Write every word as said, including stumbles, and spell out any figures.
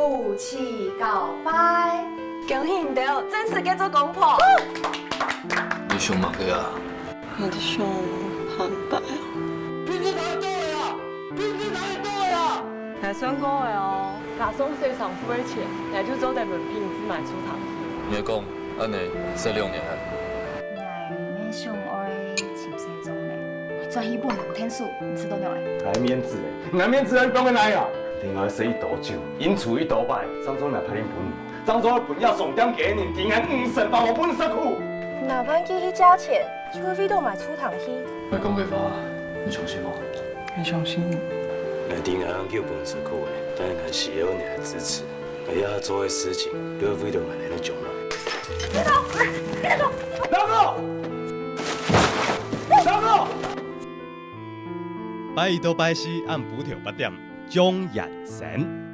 夫妻告白。恭喜你兜，正式結做公婆。你想麼个啊？我就想坦白啊。憑你哪會做得啊？憑你哪會做得啊？𠊎算過个哦，加上洗衫褲个錢，𠊎就做得分品子買厝頭。你講，恁呢，洗兩年啊？𠊎毋係想愛尋細眾呢，𠊎轉去分人𢯭手，你知道無？𠊎面子咧，𠊎面子愛放在哪啊？另外食一斗酒，應酬一斗擺，上晝來拍定分你，上晝愛分這商店个人知𠊎毋承包無分食苦。若萬一去借錢，就會為著買厝頭去。𠊎講个話，你相信無？𠊎相信。𠊎知𠊎恁久分食苦咧，但𠊎需要你个支持。 𠊎這下做个事情，都係為著𠊎等个將來。拜一到拜四暗晡頭八點，鍾燕山。